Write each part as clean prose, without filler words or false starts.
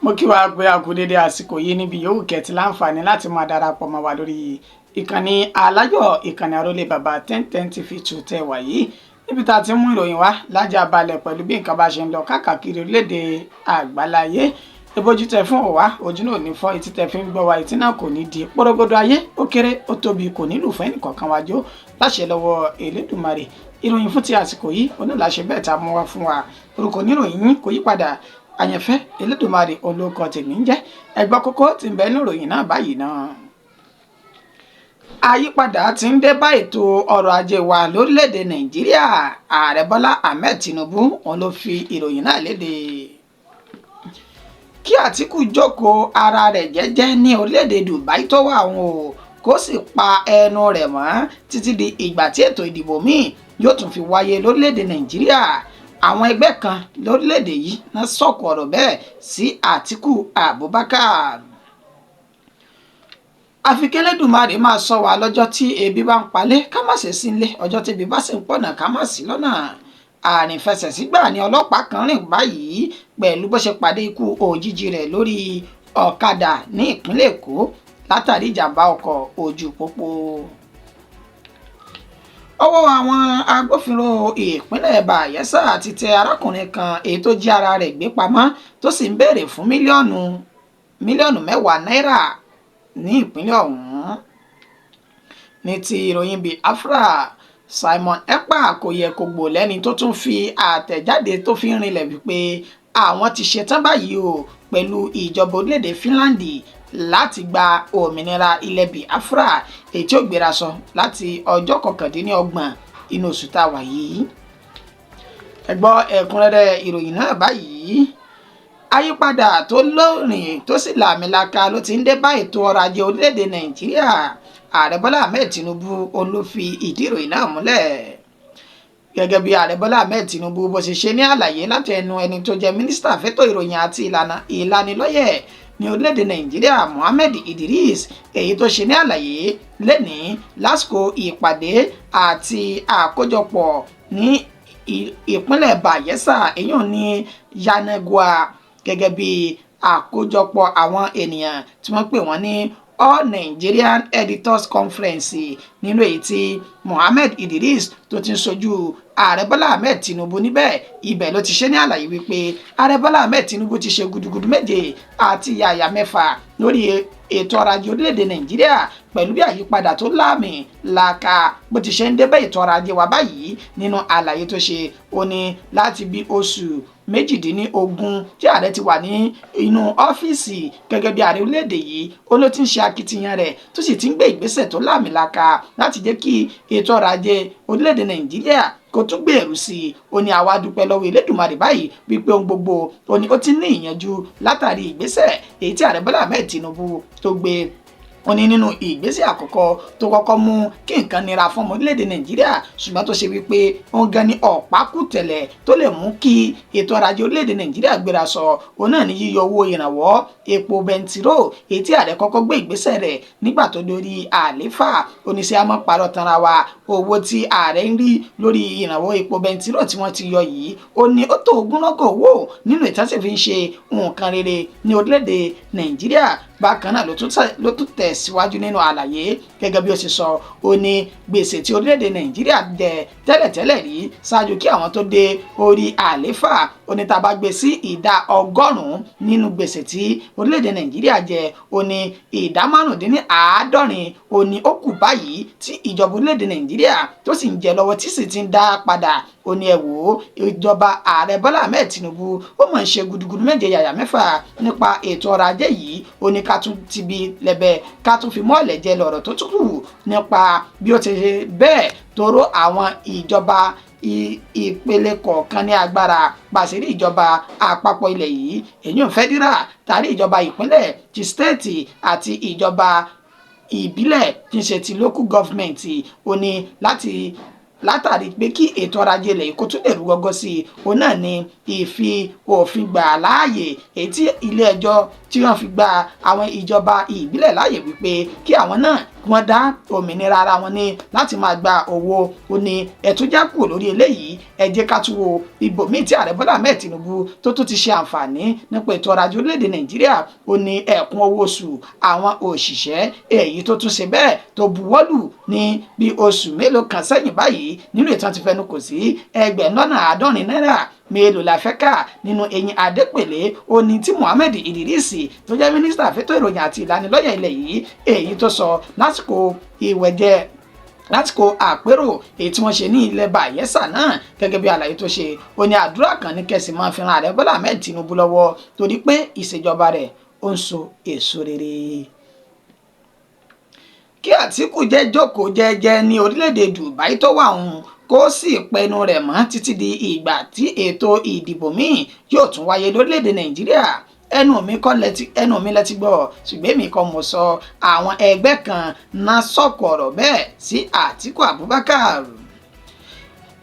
Mo kí wa pé a kú dédé àsìkò yìí níbi yòówù kẹ́tì láǹfààní láti máa darapọ̀ mọ́ wa lórí ìkànnì aláyọ̀, ìkànnì àrólé bàbá 1010 TV 2 tẹ́ wà yìí, níbi tá a ti mú ìròyìn wá lájà balẹ̀ pẹ̀lú bí nǹkan bá ṣe ń lọ káàkiri orílẹ̀-èdè àgbáláyé. Ìbójú tẹ fún òwá ojú náà ní fọ́, etí tẹ fi ń gbọ́ wa etí náà kò ní di porogodo. Ayé ó kéré ó tóbi, kò nílùú fún ẹnìkọ̀ọ̀kan wájú láṣẹ lọ́wọ́ Elédùmarè. Ìròyìn fún ti àsìkò yìí onílàṣẹ bẹ́ẹ̀ tá a mú wá fún wa. Orúkọ oníròyìn yín kò yípadà, Àyànfẹ́ Elédùmarè olóko tèmi ń jẹ́. Ẹgbọ́ kókó tí ń bẹ nínú ìròyìn náà báyìí náà. Àyípadà ti ń dé bá ètò ọrọ̀ ajé wa lórílẹ̀‐èdè Nàìjíríà. Ààrẹ Bọ́lá Ahmed Tinubu òun ló fi ìròyìn náà léde. Kí Àtíkù jókòó ara rẹ̀ jẹ́jẹ́ ní orílẹ̀‐èdè Dubai tó wà òun o, kó sì pa ẹnu rẹ̀ mọ́ títí di ìgbà tí ètò ìdìbò míì yóò tún fi wáyé lórílẹ̀‐èdè Nàìjíríà. Àwọn ẹgbẹ́ kan lórílẹ̀‐èdè yìí náà sọ̀kò ọ̀rọ̀ bẹ́ẹ̀ sí Àtíkù Abubakar. Àfi k'Ẹlẹ́dùmarè máa sọ wá lọ́jọ́ tí ebi bá ń palẹ̀ ká má ṣe sí nílé, ọjọ́ tí ebi bá sì ń pọ̀nà ká má sí lọ́nà. Àrìnfẹsẹ̀sígbà ni ọlọ́pàá kan rìn báyìí pẹ̀lú bó ṣe pàdé ikú òjijì rẹ̀ lórí ọ̀kadà ní ìpínlẹ̀ Èkó látàrí ìjàmbá ọkọ̀ ojú pópó. Ọwọ́ àwọn agbófinró ìpínlẹ̀ Bayelsa ti tẹ arákùnrin kan èyí tó jí ara rẹ̀ gbé pamọ́ tó sì ń béèrè fún mílíọ̀nù mílíọ̀nù 10 náírà ní ìpínlẹ̀ ọ̀hún. Ní ti ìròyìn Biafra, Simon Ekpa kò yẹ kó gbò lẹ́ni tó tún fi àtẹ̀jáde tó fi ń rinlẹ̀ wípé àwọn ti ṣetán báyìí o pẹ̀lú ìjọba orílẹ̀-èdè Finland láti gba òmìnira ilẹ̀ Biafra, èyí tí ó gbéra sọ láti ọjọ́ 29 inú oṣù tá a wà yìí. Ẹ gbọ́ ẹ̀kúnrẹ́rẹ́ ìròyìn náà báyìí. Àyípadà tó lóòrìn tó sì làmìlaka ló ti ń dé bá ètò ọrọ̀ ajé orílẹ̀-èdè Nàìjíríà. Ààrẹ Bọ́lá Ahmed Tinubu òun ló fi ìdí ìròyìn náà múlẹ̀. Gẹ́gẹ́ bí Ààrẹ Bọ́lá Ahmed Tinubu bó ṣe ṣe ní àlàyé láti ẹnu ẹni tó jẹ́ mínísítà fétò ìròyìn àti ìlànà ìlanilọ́yẹ̀ ní orílẹ̀-èdè Nàìjíríà, Mohammed Idris, èyí tó ṣe ní àlàyé lẹ́nìí lásìkò ìpàdé àti àkójọpọ̀ ní ìpínlẹ̀ Bayelsa, èyí ní Yenagoa, gẹ́gẹ́ bí àkójọpọ̀ àwọn ènìyàn tí wọ́n pè wọ́n ní All Nigerian Editors Conference, nínú èyí tí Mohammed Idris tó ti ń ṣojú Ààrẹ Bọ́lá Ahmed Tinubu níbẹ̀. Ibẹ̀ ló ti ṣe ní àlàyé wípé Ààrẹ Bọ́lá Ahmed Tinubu ti ṣe gudugudu méje àti yàyà mẹ́fà lórí ètò ọrọ̀ ajé orílẹ̀-èdè Nàìjíríà pẹ̀lú bí àyípadà tó láàmì làkà bó ti ṣe ń débẹ̀ ètò ọrọ̀ ajé wa báyìí. Nínú àlàyé tó ṣe, ó ní láti bí oṣù 18 tí ààrẹ ti wà ní inú ọ́fíìsì gẹ́gẹ́ bí ààrẹ orílẹ̀-èdè yìí, ó ló ti ń ṣe akitiyan rẹ̀ tó sì ti ń gbé ìgbésẹ̀ tó láàmìlaka láti jẹ́ kí ètò ọrọ̀ ajé orílẹ̀-èdè Nàìjíríà kó tún gbèrú sí i. Ó ní àwa dúpẹ́ lọ́wọ́ Elédùmarè báyìí wípé ohun gbogbo, ó ní ó ti ní ìyanjú látàrí ìgbésẹ̀ èyí tí Ààrẹ Bọ́lá Ahmed Tinubu tó gbé. Ó ní nínú ìgbésẹ̀ àkọ́kọ́ tó kọ́kọ́ mú kí nǹkan nira fún ọmọ orílẹ̀-èdè Nàìjíríà, ṣùgbọ́n tó ṣe wípé òun gan ni ọ̀pákùtẹ̀lẹ̀ tó lè mú kí ètò ọrọ̀ ajé orílẹ̀-èdè Nàìjíríà gbéra sọ, òun náà ní yíyọ owó ìrànwọ́ epo bẹntiró, èyí tí ààrẹ kọ́kọ́ gbé ìgbésẹ̀ rẹ̀ nígbà tó dórí àléfà. Oníṣẹ́ àmọ́ parọ́ tanra wa, owó tí ààrẹ ń rí lórí ìrànwọ́ epo bẹntiró tí wọ́n ti yọ yìí, ó ní ó tó ogúnlọ́gọ̀ owó nínú ìtàn sì fi ń ṣe nǹkan rere ní orílẹ̀-èdè Nàìjíríà. Bákan náà ló tún tẹ̀síwájú nínú àlàyé gẹ́gẹ́ bí ó ṣe sọ, ó ní gbèsè tí orílẹ̀-èdè Nàìjíríà jẹ tẹ́lẹ̀tẹ́lẹ̀ rí ṣáájú kí àwọn tó dé orí àléfà, ó ní tá a bá gbé sí ìdá 100 nínú gbèsè tí orílẹ̀-èdè Nàìjíríà jẹ, ó ní ìdá 75 ó ní ó kù báyìí tí ìjọba orílẹ̀-èdè Nàìjíríà tó sì ń jẹ lọ́wọ́ tí sì ti ń dá padà. Ó ní ẹ wò ó, ìjọba Ààrẹ Bọ́lá Ahmed Tinubu ó mọ̀ ń ṣe gudugudu méje yàyà mẹ́fà nípa ètò ọrọ̀ ajé yìí. Ó ní ká tún ti bi lẹ́bẹ̀ ká tún fi mọ́ọ̀lẹ̀ jẹ lọ̀rọ̀ tó tún kù nípa bí ó ti ṣe bẹ́ẹ̀ tóró àwọn ìjọba ìpele kọ̀ọ̀kan ní agbára pàṣírí ìjọba àpapọ̀ ilẹ̀ yìí, èyí ò federal tàbí ìjọba ìpínlẹ̀ ti state àti ìjọba ìbílẹ̀ tí ń ṣe ti local government. Ó ní láti Látàrí pé kí ètò ọrọ̀ ajé ilẹ̀ yìí kó tún lè rú gọ́gọ́ sí i, òun náà ni ìfi òfin gbà láàyè èyí tí ilé ẹjọ́ tí wọ́n fi gba àwọn ìjọba ìbílẹ̀ láàyè wípé kí àwọn náà kí wọ́n dá òmìnira ara wọn ní láti máa gba owó. Ó ní ẹ̀túnjá kúrò lórí eléyìí, ẹ jẹ́ ká tún wo ibòmíì tí ààrẹ Bọ́lá Ahmed Tinubu tó tún ti ṣe àǹfààní nípa ètò ọrọ̀ ajé orílẹ̀-èdè Nàìjíríà. Ó ní ẹ̀kún owó oṣù àwọn òṣìṣẹ́ èyí tó tún ṣe bẹ́ẹ̀ tó buwọ́lù ní bí oṣù mélòó kan sẹ́yìn báyìí, nínú ìtàn ti fẹnu kò sí 70,000 náírà. Mélòó la fẹ́ kà nínú eyín Adépèlé? Ó ní tí Muhammed Idris tó jẹ́ mínísítà fétò ìròyìn àti ìlanilọ́yẹ̀ ilẹ̀ yìí, èyí tó sọ lásìkò ìwẹ̀jẹ̀, lásìkò àpérò èyí tí wọ́n ṣe ní ilẹ̀ Bayelsa náà. Gẹ́gẹ́ bí àlàyé tó ṣe, ó ní àdúrà kan ní kẹsì máa fi ran ààrẹ Bọ́lá Ahmed Tinubu lọ́wọ́, torí pé ìṣèjọba rẹ̀ ó ń so èso rere. Kí Àtíkù jẹ́ jókòó jẹ́jẹ́ ní orílẹ̀-èdè Dubai tó wà òun, kó sì pẹnu rẹ̀ mọ́ títí di ìgbà tí ètò ìdìbò míì yóò tún wáyé lórílẹ̀-èdè Nàìjíríà. Ẹnu mi kọ́ lẹ́tí, ẹnu mi lẹ́tí gbọ́, ṣùgbọ́n èmi kọ́ mo sọ. Àwọn ẹgbẹ́ kan náà sọ̀kò ọ̀rọ̀ bẹ́ẹ̀ sí Àtíkù Abubakar.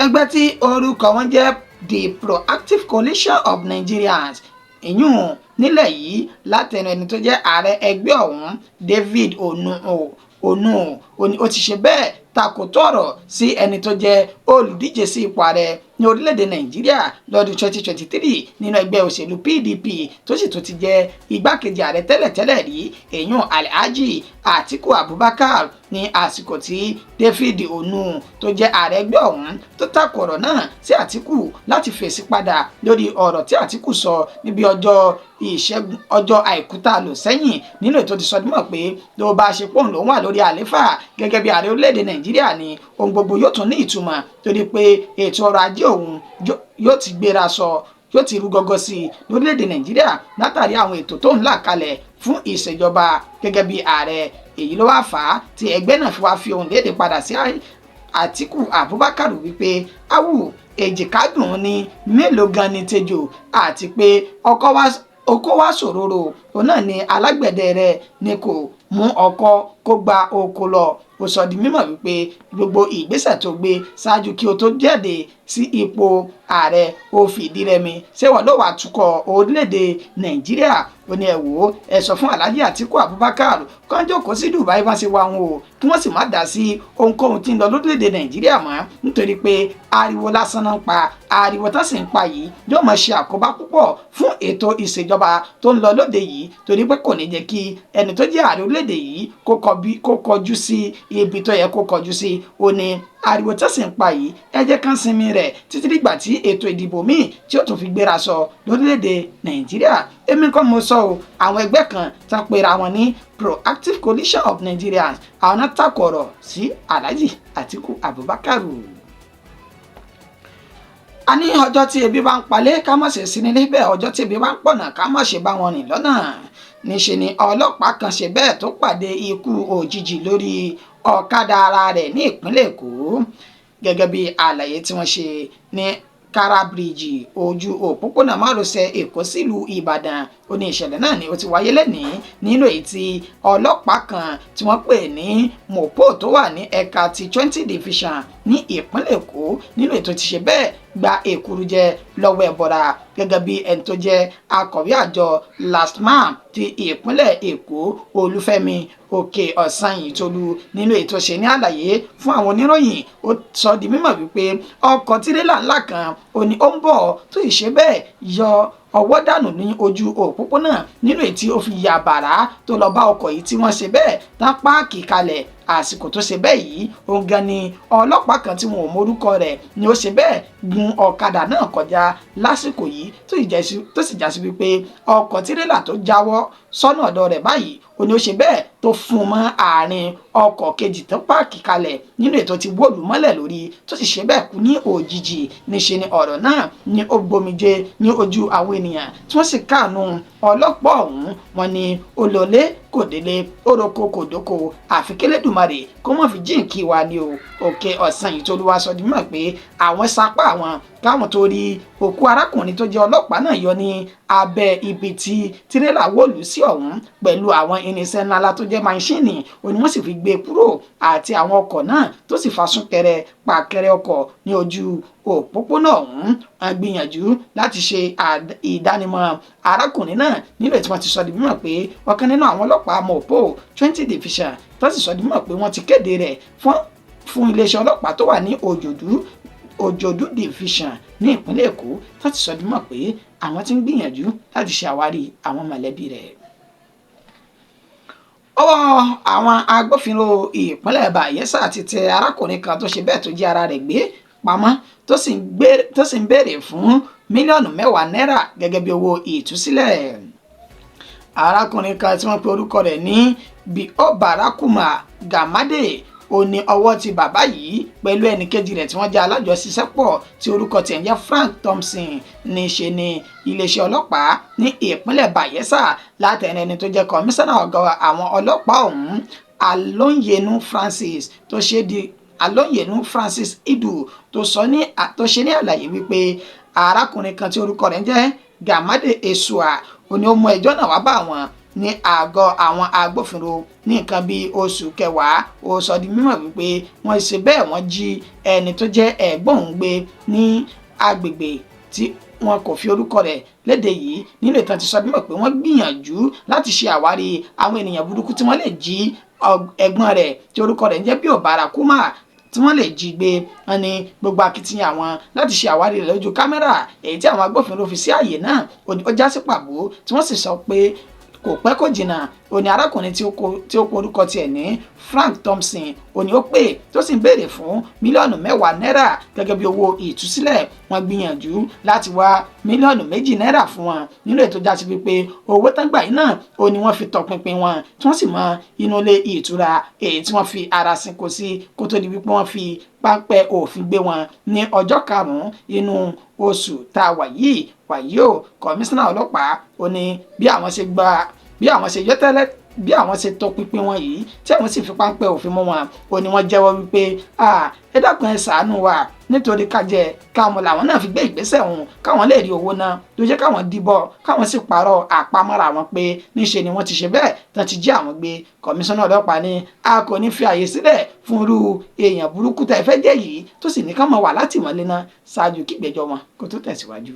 Ẹgbẹ́ tí orúkọ wọn jẹ́ The Proactive Coalition of Nigerians, ìyún nílẹ̀ yìí, látẹnu ẹni tó jẹ́ ààrẹ ẹgbẹ́ ọ̀hún, David Onu, ó ti ṣe bẹ́ẹ̀ takòtò ọ̀rọ̀ sí ẹni tó jẹ́ olùdíje sí ipò ààrẹ ní orílẹ̀-èdè Nàìjíríà lọ́dún 2023 nínú ẹgbẹ́ òṣèlú PDP, tó sì tún ti jẹ́ igbákejì ààrẹ tẹ́lẹ̀tẹ́lẹ̀ rí, èyún Alhaji Atiku Abubakar. Ní àsìkò tí David Onu tó jẹ́ ààrẹ ẹgbẹ́ ọ̀hún tó takò ọ̀rọ̀ náà sí Atiku láti fèsì padà lórí ọ̀rọ̀ tí Atiku sọ níbi ọjọ́ Ìṣẹ́gun, ọjọ́ Àìkú tá a lò sẹ́yìn, nínú ètò ti sọdúnmọ̀ pé tó bá ṣe pòun lòún wà lórí àléfà gẹ́gẹ́ bí ààrẹ orílẹ̀-èdè Nàìjíríà ni, ohun gbogbo yóò tún ní ìtumọ̀, torí pé ètò ọrọ̀ ajé òun yóò ti gbéra sọ, yóò ti rú gọ́gọ́ sí i lórílẹ̀‐èdè Nàìjíríà látàrí àwọn ètò tó ń là kalẹ̀ fún ìṣèjọba gẹ́gẹ́ bí ààrẹ. Èyí ló wá fà á tí ẹgbẹ́ náà fi wá fi ohùn léde padà sí Àtíkù Abubakar wípé awù èjìkádùn ní mélòó gan ni tejò, àti pé ọkọ wá oko wá sòróró, òun náà ni alágbẹ̀dẹ rẹ̀ ni kò mú ọkọ kó gba oko lọ. Ó sọ di mímọ̀ wípé gbogbo ìgbésẹ̀ tó gbé ṣáájú kí o tó jáde sí ipò ààrẹ, ó fìdí rẹmi. Ṣé wọ́n ló wàá tukọ̀ orílẹ̀-èdè Nàìjíríà? Ó ní ẹ wò ó, ẹ sọ fún Alhaji Atiku Abubakar kán jókòó sí Dubai bá ṣe wà wọn o, kí wọ́n sì má dá sí ohunkóhun tí ń lọ lórílẹ̀-èdè Nàìjíríà mọ́, nítorí pé ariwo lásán náà ń pa. Ariwo tán sì ń pa yìí yóò máa ṣe àkóbá púpọ̀ fún ètò ìṣèjọba tó ń lọ lóde yìí, torí pé kò ní jẹ́ kí ẹni tó jẹ́ ààrẹ orílẹ̀-èdè yìí kó kọjú sí ibi tó yẹ kó kọjú sí. Ó ní ariwo tó sì ń pa yìí, ẹ jẹ́ kán sinmi rẹ̀ títí dìgbà tí ètò ìdìbò míì tí ó tún fi gbéra sọ lórílẹ̀‐èdè Nàìjíríà. Èmi kọ́ mo sọ o, àwọn ẹgbẹ́ kan tá pera wọn ní Proactive Coalition of Nigerians, àwọn náà takò ọ̀rọ̀ sí Alhaji Atiku Abubakar. A ní ọjọ́ tí ebi bá ń palẹ̀, ká má ṣe sí nílé bẹ́ẹ̀, ọjọ́ tí ebi bá ń pọ̀nà, ká má ṣe bá wọn rìn lọ́nà. Níṣe ni ọlọ́pàá kan ṣe bẹ́ẹ̀ tó pàdé ikú òjijì lórí ọ̀kadà ara rẹ̀ ní ìpínlẹ̀ Èkó. Gẹ́gẹ́ bí àlàyé tí wọ́n ṣe, ní Kara Bridge, ojú òpópónà márosẹ̀ Èkó sílùú Ìbàdàn, ó ní ìṣẹ̀lẹ̀ náà ni ó ti wáyé lẹ́nìí, nínú èyí tí ọlọ́pàá kan tí wọ́n pè ní Mopo tó wà ní ẹ̀ka ti 20 Division ní ìpínlẹ̀ Èkó, nínú ètò ti ṣe bẹ́ẹ̀ gba èkuru jẹ lọ́wọ́ ẹ̀bọ̀ra. Gẹ́gẹ́ bí ẹni tó jẹ́ akọ̀wé àjọ LASTMA ti ìpínlẹ̀ Èkó, Olúfẹ́mi Òkè Ọ̀sanyìntolú, nínú ètò ṣe ní àlàyé fún àwọn oníròyìn, ó sọ di mímọ̀ wípé ọkọ̀ tirẹ́là ńlá kan ó ní ó ń bọ̀ tó sì ṣe bẹ́ẹ̀ yọ ọwọ́ dànù ní ojú òpópónà, nínú èyí tí ó fi ya bàrá tó lọ bá ọkọ̀ yìí tí wọ́n ṣe bẹ́ẹ̀ tán páàkì kalẹ̀. Àsìkò tó ṣe bẹ́ẹ̀ yìí, òun gan ni ọlọ́pàá kan tí wọn ò mórúkọ rẹ̀ ni ó ṣe bẹ́ẹ̀ gun ọ̀kadà náà kọjá lásìkò yìí, tó sì jásí wípé ọkọ̀ tirẹ́là tó jáwọ́ sọ́nà ọ̀dọ̀ rẹ̀ báyìí, ó ní ó ṣe bẹ́ẹ̀ tó fún un mọ́ àárín ọkọ̀ kejì tó páàkì kalẹ̀, nínú ètò tí wọ́ọ̀lù mọ́lẹ̀ lórí, tó sì ṣe bẹ́ẹ̀ kú ní òjijì. Níṣe ni ọ̀rọ̀ náà ní ó gbomijé ní ojú àwọn ènìyàn, tí wọ́n sì káàánú ọlọ́pàá ọ̀hún. Wọn ni ó lọlé. Kò délé, ó roko kò dóko, àfi k'Elédùmarè kó má fi jíǹkí wa ni o. Òkè ọ̀sán yìí tó lùwà sọ di mímọ̀ pé àwọn sapá àwọn káwọn tó rí òkú arákùnrin tó jẹ́ ọlọ́pàá náà yọ ní abẹ́ ibi tí tirẹ́là wọ̀lú sí ọ̀hún pẹ̀lú àwọn irinṣẹ́ ńláńlá tó jẹ́ máṣíìnì òní wọ́n sì fi gbé e kúrò àti àwọn ọkọ̀ náà tó sì fa súnkẹrẹ pàkẹrẹ ọkọ̀ ní ojú òpópónà ọ̀hún. Wọ́n gbìyànjú láti ṣe ìdánimọ̀ arákùnrin náà nílò tí wọ́n ti sọ di mímọ̀ pé ọ̀kan nínú àwọn ọlọ́pàá Mopo 20 division tó sì sọ di mímọ̀ pé wọ́n ti kéde rẹ̀ fún iléeṣẹ́ ọlọ́pàá tó wà ní Òjòdú division ní ìpínlẹ̀ Èkó, tó ti sọ di mímọ̀ pé àwọn ti ń gbìyànjú láti ṣe àwárí àwọn mọ̀lẹ́bí rẹ̀. Ọwọ́ àwọn agbófinró ìpínlẹ̀ Bayelsa ti tẹ arákùnrin kan tó ṣe bẹ́ẹ̀ tó jí ara rẹ̀ gbé pamọ́ tó sì ń béèrè fún 10 mílíọ̀nù náírà gẹ́gẹ́ bí owó ìtúsílẹ̀. Arákùnrin kan tí wọ́n pe orúkọ rẹ̀ ní Biobarakuma Gamade, ó ní ọwọ́ ti bàbá yìí pẹ̀lú ẹnìkejì rẹ̀ tí wọ́n jẹ́ alájọṣiṣẹ́pọ̀ tí orúkọ tiẹ̀ ń jẹ́ Frank Thompson. Ní ṣe ni iléeṣẹ́ ọlọ́pàá ní ìpínlẹ̀ Bayelsa látẹnu ẹni tó jẹ́ kọmíṣánná ọ̀gá àwọn ọlọ́pàá ọ̀hún, Alonyenu Francis, tó ṣe di Alonyenu Francis Idu, tó sọ ní tó ṣe ní àlàyé wípé arákùnrin kan tí orúkọ rẹ̀ ń jẹ́ Gamade Esua, ó ní ó mú ẹjọ́ náà wá bá àwọn ní àgọ́ àwọn agbófinró ní nǹkan bíi oṣù kẹwàá. Ó sọ di mímọ̀ wípé wọ́n ṣe bẹ́ẹ̀, wọ́n jí ẹni tó jẹ́ ẹ̀gbọ́n òun gbé ní agbègbè tí wọn kò fi orúkọ rẹ̀ léde yìí. Nínú ìtàn ti sọ mímọ̀ pé wọ́n gbìyànjú láti ṣe àwárí àwọn ènìyàn burúkú tí wọ́n lè jí ẹ̀gbọ́n rẹ̀ tí orúkọ rẹ̀ ń jẹ́ Biobarakuma, tí wọ́n lè jí gbé. Wọn ní gbogbo akitiyan àwọn láti ṣe àwárí rẹ̀ lójú kámẹ́rà èyí tí àwọn agbófinró fi sí àyè náà ó já sí pàbó, tí wọ́n sì sọ pé kò pẹ́ kò jìnnà, ó ní arákùnrin tí ó pe orúkọ tiẹ̀ ní Frank Thompson, ó ní ó pè tó sì ń béèrè fún 10 mílíọ̀nù náírà gẹ́gẹ́ bí owó ìtúsílẹ̀. Wọ́n gbìyànjú láti wá 2 mílíọ̀nù náírà fún wọn nínú ètò jásí wípé owó tán gbà yìí náà, ó ní wọ́n fi tọpinpin wọn, tí wọ́n sì mọ inú ilé ìtura èyí tí wọ́n fi ara sinko sí, kó tó di wípé wọ́n fi páńpẹ́ òfin gbé wọn ní ọjọ́ 5 inú oṣù tá a wà yìí. Wàyí o, kọmíṣánná ọlọ́pàá ó ní bí àwọn ṣe gba, bí àwọn ṣe yọ tẹ́lẹ̀, bí àwọn ṣe tọpinpin wọn yìí tí àwọn sì fi páńpẹ́ òfin mú wọn, ó ní wọ́n jẹ́wọ́ wípé ẹ dákun, ẹ ṣàánú wa, nítorí kájẹ káwọn làwọn náà fi gbé ìgbésẹ̀ ọ̀hún, káwọn lè rí owó náà ló jẹ́ káwọn díbọ̀, káwọn sì parọ́ àpamọ́ra wọn pé níṣe ni wọ́n ti ṣe bẹ́ẹ̀ tán ti jí àwọn gbé. Kọmíṣánná ọlọ́pàá ní a kò ní fi àyè sílẹ̀ fún irú èèyàn burúkú tẹ́ fẹ́ jẹ́ yìí, tó sì ní ká máa wà látìmọ́lé náà ṣáájú kígbẹ́jọ́ wọn kó tó tẹ̀síwájú.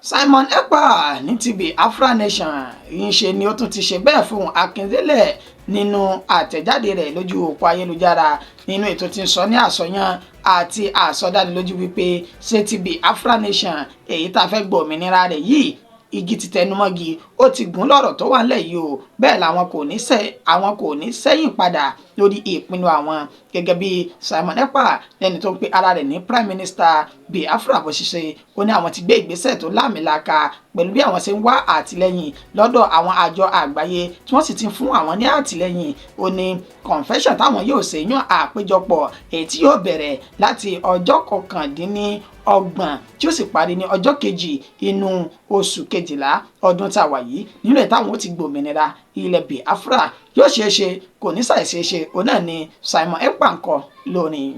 Simon Ekpa ní ti Biafra Nation ń ṣe ni ó tún ti ṣe bẹ́ẹ̀ fún Akíndélé nínú àtẹ̀jáde rẹ̀ lójú òpó ayélujára, nínú ètò tí ń sọ ní àsọyán àti àsọdánilójú wípé ṣé ti Biafra Nation èyí tá a fẹ́ gbọ́ òmìnira rẹ̀ yìí, igi ti tẹnumọ́gi, ó ti gùn lọ́rọ̀ tó wà nílẹ̀ yìí o. Bẹ́ẹ̀ làwọn kò ní sẹ́ àwọn kò ní sẹ́yìn padà lórí ìpinnu àwọn. Gẹ́gẹ́ bí Simon Ekpa, lẹ́ni tó ń pe ara rẹ̀ ní Prime Minister Biafra, bó ṣiṣẹ́, ó ní àwọn ti gbé ìgbésẹ̀ tó láàmìlaka pẹ̀lú bí àwọn ṣe ń wá àtìlẹ́yìn lọ́dọ̀ àwọn àjọ àgbáyé, tí wọ́n sì ti fún àwọn ní àtìlẹ́yìn. Ó ní convention táwọn yóò ṣe yán àpéjọpọ̀ èyí tí yóò bẹ̀rẹ̀ láti ọjọ́ 29 tí ó sì parí ní ọjọ́ 2 inú oṣù kejìlá ọdún tá a wà yìí, nínú ẹ̀ táwọn ó ti gbòmìnira ilẹ̀ Biafra, yóò ṣeé ṣe, kò ní ṣàìṣeé ṣe. Òun náà ni Simon Ekpa ń kọ lónìí.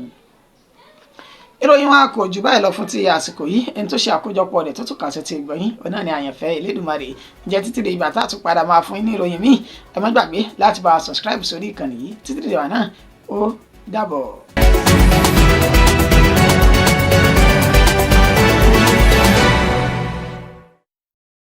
Ìròyìn wa kò jù báyìí lọ fún ti àsìkò yìí. Ẹni tó ṣe àkójọpọ̀ rẹ̀ tó tún kà sí ti ìgbọ̀nyín, òun náà ni Àyànfẹ́ Elédùmarè. Ǹjẹ́ títí di ìgbà tá a tún padà máa fún yín ní ìròyìn míì, ẹ má gbàgbé láti bá wa subscribe sórí ìkànnì yìí. Títí di ìgbà náà, ó dàbọ̀.